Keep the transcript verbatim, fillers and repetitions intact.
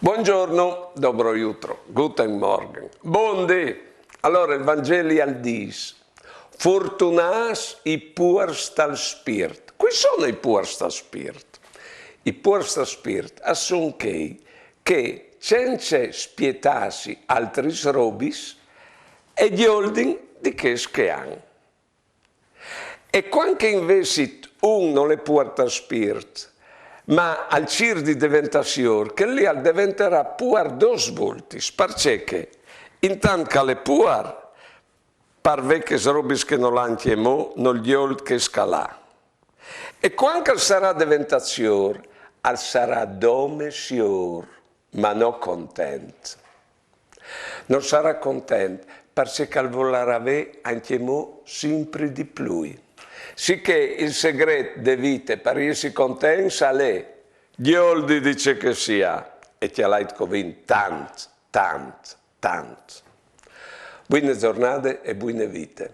Buongiorno, dobro jutro, guten Morgen, bundì. Alora, il Vangeli al dîs: Fortunâts i puars tal spirt. Cui sono i puars tal spirt? I puars tal spirt a son chei che, cence spietâsi altris robis, a gjoldin di chês che a àn. E cuant che invezit un nol è puar tal spirt, ma al cîr di deventâ siôr, chel li al deventarà puar dôs voltis, parcè che, intant che al è puar, par vê chês robis che nol à ancjemò, nol gjold chês che al à. E cuant che al sarà deventât siôr, al sarà dome siôr, ma no content. Nol sarà content, parcè che al volarà vê ancjemò simpri di plui. Sichè il segret de vite par jessi contents al è gjoldi di ce che si à e cjalait covint tant, tant, tant. Buine zornade e buine vite.